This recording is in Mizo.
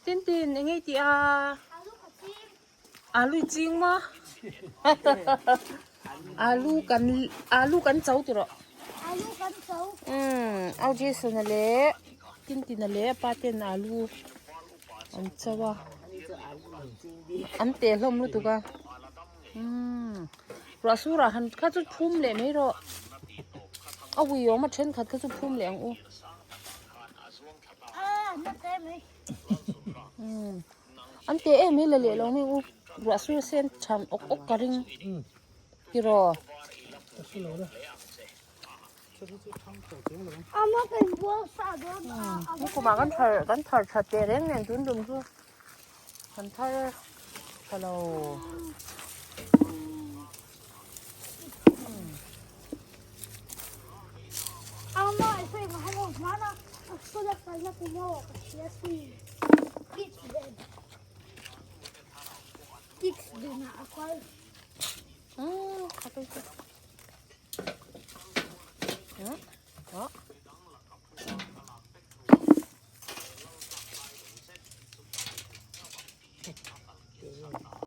Tintin eng nge i tih a? Alu i ching maw? Alu kan alu kan cho ti rawh. Alu kan cho. Umm au Jason a leh Tintin a leh a pa ten alu an cho a. An teh hlawm lutuk a. Umm ruah sur ah han kha chu phum leh mai rawh. A ui awm a thenkhat kha chu phum leh ang u. An teh em hi la leh lo mai u ruah sur sen than awk awk ka ring tiraw. Nikumah kan thar kan thar tha teh reng nen tun tum chu kan thar tha lo.